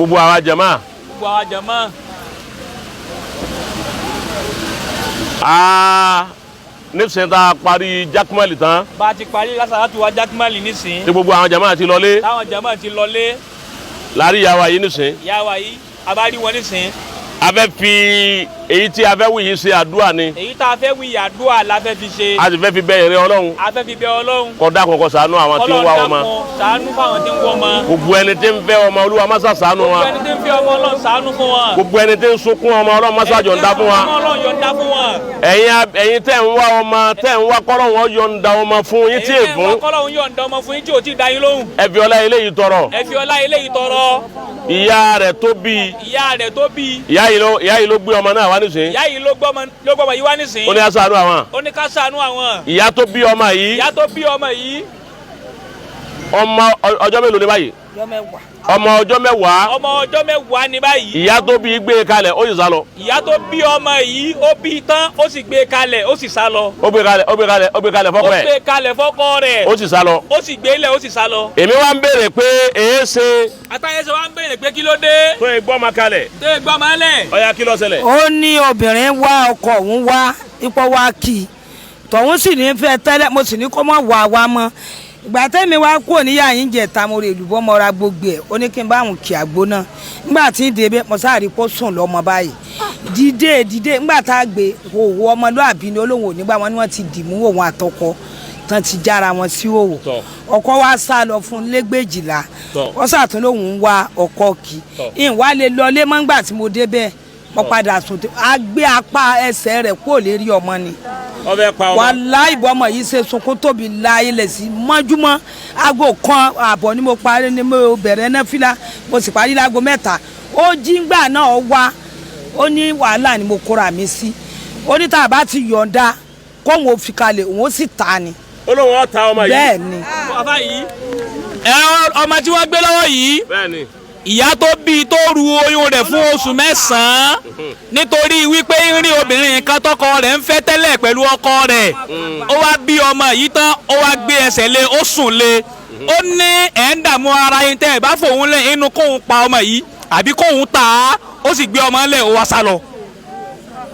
Gbogbo àwa jàmáà. Gbogbo àwa jàmáà. Aa nísìnyí tá a parí jákúmẹ́lì tán. Bá a ti parí lásàlátù wa jákúmẹ́lì nísìnyí. Tí gbogbo àwọn jàmáà ti lọlé. Táwọn jàmáà ti lọlé. Láàrin ìyá wa yìí nísìnyí. Ìyá wa yìí a bá rí wọn nísìnyí. A fẹ́ fi èyí tí a fẹ́ wí yìí ṣe àdúrà ni. Èyí tá a fẹ́ wí àdúrà la fẹ́ fi ṣe. A sì fẹ́ fi bẹ ìrẹ Ọlọ́run. A fẹ́ fi bẹ Ọlọ́run. Kó dákun kó ṣàánú àwọn tí ń wá ọmọ. Ọlọ́run dákun ṣàánú fáwọn tí ń wá ọmọ. Gbogbo ẹni tí ń fẹ́ ọmọ Olúwa má ṣe ṣàánú wa. Gbogbo ẹni tí ń fẹ́ ọmọ Ọlọ́run ṣàánú fún wọn. Gbogbo ẹni tí ń sunkún ọmọ Ọlọ́run má ṣe yọ̀ǹda fún wa. Ọlọ́run yọ̀ǹda fún wọn. Ẹ̀yin tẹ́ ń wá ọmọ tẹ́ ń wá kọ́lọ́run yọ̀ǹda ọmọ fún yín tí Ẹ̀yin tẹ́ ń wá ègún. kọ́lọ́run yọ̀ǹda ọmọ fún yín tí ò tí ì dá yín lóhùn. Ẹ fi ọlá eléyìí tọrọ. Ẹ fi ọlá eléyìí tọrọ. Ìyá rẹ̀ tó bí. Ìyá rẹ̀ tó bí. Ìyá yìí ló gbé ọmọ náà wá nísìnyí. Ìyá yìí ló gbọ́mọ yìí wá nísìnyí. Ó ní ká ṣàánú àwọn. Ó ní ká ṣàánú àwọn. Ìyá tó bí ọmọ yìí. Ìyá tó bí ọmọ yìí. Ọmọ ọjọ́ mélòó ni báyìí? Ọmọ ọjọ́ mẹ́wàá. Ọmọ ọjọ́ mẹ́wàá ni báyìí. Ìyá tó bí gbé e kalẹ̀ ó sì sá lọ. Ìyá tó bí ọmọ yìí ó bí tán ó sì gbé e kalẹ̀ ó sì sá lọ. Ó gbé kalẹ̀ ó gbé kalẹ̀ ó gbé kalẹ̀ fọ́kọ ẹ̀. Ó gbé kalẹ̀ fọ́kọ rẹ̀. Ó sì sá lọ. Ó sì gbé lẹ̀ ó sì sá lọ. Èmi wá ń béèrè pé èé ṣe. Àtàyẹsẹ wa ń béèrè pé kí ló dé. Tó e gbọ́ ọmọ kalẹ̀. Tó e gbọ́ ọmọ lẹ̀. Ó yá kí ló ṣẹlẹ̀. Ó ní obìnrin wá ọkọ òun wá ipò wá kì í tọ̀hún sì ní fẹ́ tẹ́lẹ̀ mo sì ní kó mọ̀ wá wá mọ́. Ìgbà tẹ́mi wá kúrò níyà yín jẹ̀ta mo rè lùbọ́ mo ra gbogbo ẹ̀ ó ní kí n bá òun kì àgbo náà. Nígbà tí ń débẹ̀ mo sáà rí kó sùn lọ́mọ báyìí. Dìde dìde nígbà tá a gbé òwò ọmọlúàbí ni olóhùn ò nígbà wọn ni wọ́n ti dì mú òun àtọkọ tán ti jára wọn sí òwò. Ọkọ wa sá lọ fún lẹ́gbẹ̀jìlá. Wọ́n sàtún lóhùn ń wá ọkọ kì. Ìwà lè lọ lé mọ́ nígbà tí mo débẹ̀ mo padà sùn a gbé apá ẹsẹ̀ rẹ̀ kúrò lérí ọmọ ni. Ọbẹ̀ pa ọmọ. Wàláhì ìbọn ọmọ yìí ṣe sunkún tóbi la ilẹ̀ sí mọ́júmọ́ aago 1:30 ni mo parí ni mo bẹ̀rẹ̀ náfìlà mo sì parí láago 3. Ó jí ngbà náà wá ó ní wàhálà ni mo kóra mi sí. Ó ní tá a bá ti yọ̀ǹda kóun ò fi kalẹ̀ òun ó sì ta ni. Ó lóun ó ta ọmọ yìí. Bẹ́ẹ̀ ni. Bàbá yìí ọmọ tí wọ́n gbé lọ́wọ́ yìí. Bẹ́ẹ̀ ni. Ìyá tó bí tó ru oyún rẹ̀ fún oṣù 9 nítorí wípé ń rí obìnrin kan tọkọ rẹ̀ ń fẹ́ tẹ́lẹ̀ pẹ̀lú ọkọ rẹ̀. Ó wá bí ọmọ yìí tán ó wá gbé ẹsẹ̀ lé ó sùn lé. Ó ní ẹ̀ ń dààmú ara yín tẹ́ ẹ̀ bá fòun lẹ̀ inú kóun pa ọmọ yìí àbí kóun tà á ó sì gbé ọmọ lẹ̀ ó wá sá lọ.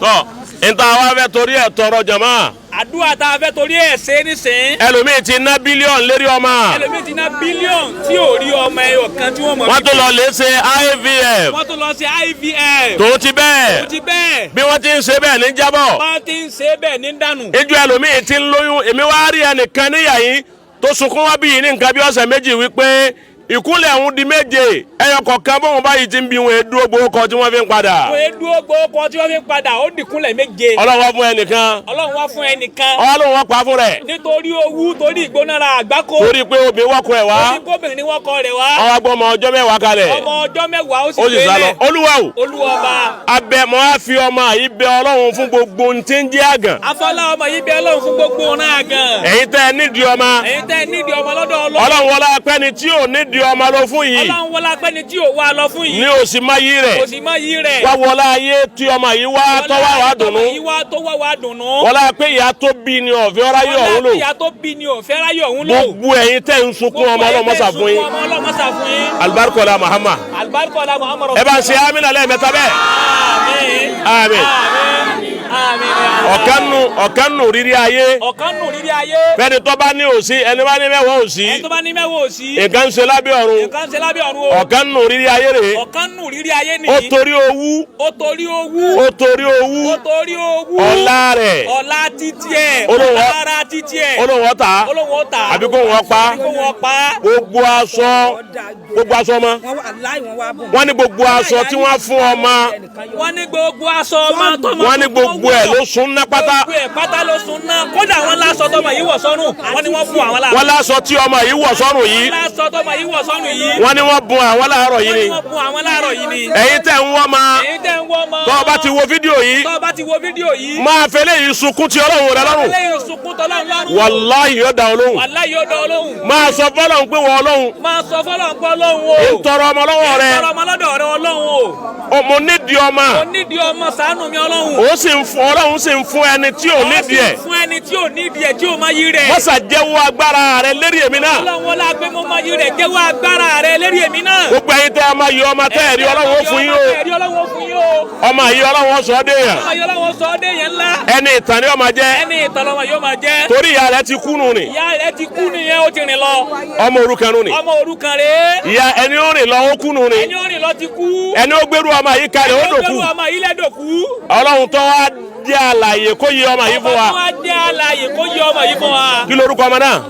Tọ́ níta wá fẹ́ torí ẹ̀ tọrọ jàmá. Àdúrà tá a fẹ́ torí ẹ̀ ṣe nísìn. Ẹlòmíì ti ná bílíọ̀nù lérí ọmọ. Ẹlòmíì ti ná bílíọ̀nù tí ò rí ọmọ ẹyọ kan tí wọ́n mọ̀. Wọ́n tún lọ lè ṣe IVF. Wọ́n tún lọ ṣe IVF. Tòun ti bẹ́ẹ̀. Tòun ti bẹ́ẹ̀. Bí wọ́n ti ń ṣe bẹ́ẹ̀ ní jábọ̀. Wọ́n ti ń ṣe bẹ́ẹ̀ ní dànù. Ijó ẹlòmíì ti ń lóyún èmi wá rí ẹnìkan níyà yín tó sunkún wá bí yìí ní nǹkan bí ọ̀sẹ̀ méjì wípé ìkúnlẹ̀ ọ̀hún di 7 ẹyọ kọ̀ọ̀kan bóun báyìí ti ń bí wọn èédú gbowó kan tí wọ́n fi ń padà. Wọn èédú gbowó kan tí wọ́n fi ń padà ó dìkúnlẹ̀ 7. Ọlọ́run wá fún ẹnìkan. Ọlọ́run wá fún ẹnìkan. Ọlọ́run wá pa fún rẹ̀. Nítorí owú torí ìgbónára àgbákò. Torí pé obìnrin wọ́kọ ẹ̀ wá. Torí pé obìnrin wọ́kọ rẹ̀ wá. Ó wá gbọ́ ọmọ ọjọ́ mẹ́wàá kalẹ̀. Ọmọ ọjọ́ mẹ́wàá ó sì Ó sì sá lọ. Olúwa o. Olúwa ọba. Abẹ mọ́ á fi ọmọ yìí bẹ Ọlọ́run fún gbogbo ohun tí ń jẹ́ àgàn. Afọlá ọmọ yìí bẹ Ọlọ́run fún gbogbo ọ̀ràn àgàn. Ẹ̀yin tẹ́ ẹ nídìí ọmọ. Ẹ̀yin tẹ́ ẹ nídìí ọmọ lọ́dọ̀ Ọlọ́run. Ọlọ́run wọlá pẹ́ni tí ò nídìí ọmọ lọ fún yìí. Ọlọ́run wọlá pẹ́ni tí ò wá lọ fún yìí. Ní òsì má yí rẹ̀. Òsì má yí rẹ̀. Wá wọlá ayé tí ọmọ yìí wá tọ́wá wá dùnú. Wọlá ayé wá tó wá wá dùnú. Wọlá pé ìyá tó bí ni ọ̀fẹ́ ọ̀ráyé ọ̀hún lò. Wọlá pé ìyá tó bí ni ọ̀fẹ́ ráyé ọ̀hún lò. Gbogbo ẹ̀yin tẹ́ ń sunkún ọmọ Ọlọ́run mọ́sà fún yín. Gbogbo ẹ̀yin tẹ́ ń sunkún ọmọ Ọlọ́run mọ́sà fún yín. Alibarikola Muhammad. Alibarikola Muhammad. Ẹ bá ń ṣe amínà lẹ́ẹ̀mẹ́ta bẹ́ẹ̀. Àmín. Àmín. Àmín. Àmín. Ọ̀kan nù rírí ayé. Ọ̀kan nù rírí ayé. Fẹ́ni tó bá ní òsí ẹni bá ní mẹ́wàá òsí. Ẹni tó bá ní mẹ́wàá òsí. Nǹkan ń ṣe lábẹ́ ọ̀run. Nǹkan ń ṣe lábẹ́ ọ̀run o. Ọ̀kan nù rírí ayé rèé. Ọ̀kan nù rírí ayé nìyí. Ó torí owú. Ó torí owú. Ó torí owú. Ó torí owú. Ọlá rẹ̀. Ọlá títí ẹ̀. Olóhùn Ọlá ara títí ẹ̀. Olóhùn ọ̀tá. Olóhùn ọ̀tá. Àbí kó wọn pa. Àbí kó wọn pa. Gbogbo aṣọ. Gbogbo aṣọ ọmọ. Wọ́n ní gbogbo aṣọ tí wọ́n fún ọmọ. Wọ́n ní gbogbo aṣọ ọmọ tọmọ. Wọ́n ní gbogbo ẹ̀ ló sun ná pátá. Gbogbo ẹ̀ pátá ló sun ná. Kódà wọ́n láṣọ tọmọ yìí wọ̀ sọ́rùn. Wọ́n ní wọ́n fún àwọn láàárọ̀. Wọ́n láṣọ tí ọmọ yìí wọ̀ sọ́rùn yìí. Wọ́n láṣọ tọmọ yìí wọ̀ sọ́rùn yìí. Wọ́n ní wọ́n bùn àwọn láàárọ̀ yìí ni. Wọ́n ní wọ́n bùn àwọn láàárọ̀ yìí ni. Ẹ̀yin tẹ́ ń wọ́ ma. Ẹ̀yin tẹ́ ń wọ́ ma. Tọ́ ọ bá ti wo fídíò yìí. Tọ́ ọ bá ti wo fídíò yìí. Máa fẹ́ léyìí sunkún ti Ọlọ́run rẹ lọ́rùn. Léyìí sunkún tọ́lọ́run lọ́rùn. Wàláhì yóò dá ọ lóhùn. Wàláhì yóò dá ọ lóhùn. Máa sọ fọ́lọ́run pé wọ́n Ọlọ́run. Máa sọ fọ́lọ́run pé Ọlọ́run o. Ń tọrọ ọmọ lọ́wọ́ rẹ. Ń tọrọ ọmọ lọ́dọ̀ rẹ Ọlọ́run o. Mo nídìí ọmọ. Mo nídìí ọmọ ṣàánú mi Ọlọ́run. Ó sì ń fún, Ọlọ́run sì ń fún ẹni tí ò nídìí ẹ̀. Fún ẹni tí ò nídìí ẹ̀, tí ò máa yí rẹ̀. Mọ́sà jẹ́wọ́ agbára rẹ lérí èmi náà. Ọlọ́run wọlá pé mo máa yí rẹ̀, jẹ́wọ́ agbára rẹ̀ lérí èmi náà. Gbogbo ẹ̀yin tẹ́ ẹ máa yọ ọmọ tẹ́ ẹ̀ rí, Ọlọ́run ó fún yín o. Ẹ̀rí, Ọlọ́run ó fún yín o. Ọmọ yìí, Ọlọ́run ó sọ ọ́ déèyàn. Ọmọ yìí, Ọlọ́run ó sọ ọ́ déèyàn ńlá. Ẹni ìtàn ni ó máa jẹ́. Ẹni ìtàn lọmọ yóò máa jẹ́. Torí ìyá rẹ ti kú nù ni. Ìyá rẹ̀ ti kú nìyẹn, ó ti rìn lọ. Ọmọ òrukàn nù ni. Ọmọ òrukàn rèé. Ìyá ẹni ó rìn lọ, ó kú nù ni. Ẹni ó rìn lọ ti kú. Ẹni ó gbérú ọmọ yìí kalẹ̀, ó dòkú. Ẹni ó gbérú ọmọ yìí lẹ́dọ̀kú. Ọlọ́run tó wá jẹ́ àlàyé kó yé ọmọ yìí fún wa. Ọba tó wá jẹ́ alààyè kó yé ọmọ yìí fún wa. Kí lorúkọ ọmọ náà?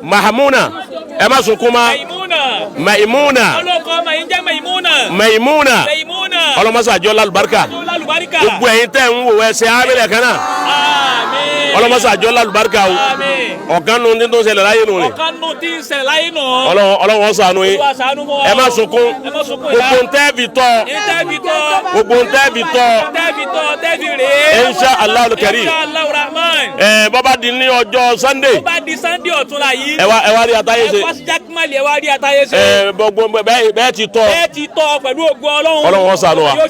Mahamuna. Ẹ má sunkún ma. Maimuna. Maimuna. Ọlọ́kọ ọmọ yìí jẹ́ Maimuna. Maimuna. Maimuna. Ọlọmọsà jọ lálùbáríkà. Tó lálùbáríkà. Gbogbo ẹ̀yin tẹ́ ń wò, ẹsẹ̀ ábílẹ̀ kan náà. Àmín. Ọlọmọsà jọ lálùbáríkà o. Àmín. Ọ̀kan nu ní tó ń ṣẹlẹ̀ láyé nù ni. Ọ̀kan nù tí ń ṣẹlẹ̀ láyé nù. Ọlọ́run ṣàánú yín. Olúwa ṣàánú fún wa. Ẹ má sunkún. Ẹ má sunkún ìyá. Gbogbo ń tẹ́ fi tọ́. Ìtẹ́bi tọ́. Gbogbo ń tẹ́ fi tọ́. Tẹ́bi tọ́, tẹ́bi rèé. Insha Allah al-Karim. Insha Allah Rahman. Ẹ bọ́bá di ní ọjọ́ Sunday. Tó bá di Sunday ọ̀túnla yìí. Ẹ wá rí àtàyè ṣe. Ẹ wá sí Jákèmálì, ẹ wá rí àtàyè ṣe. Ẹ gbogbo bẹ́ẹ̀ ti tọ́. Ẹ ti tọ́ pẹ̀lú ògo Ọlọ́run. Ọlọ́run ó ṣàánú wa. Yóò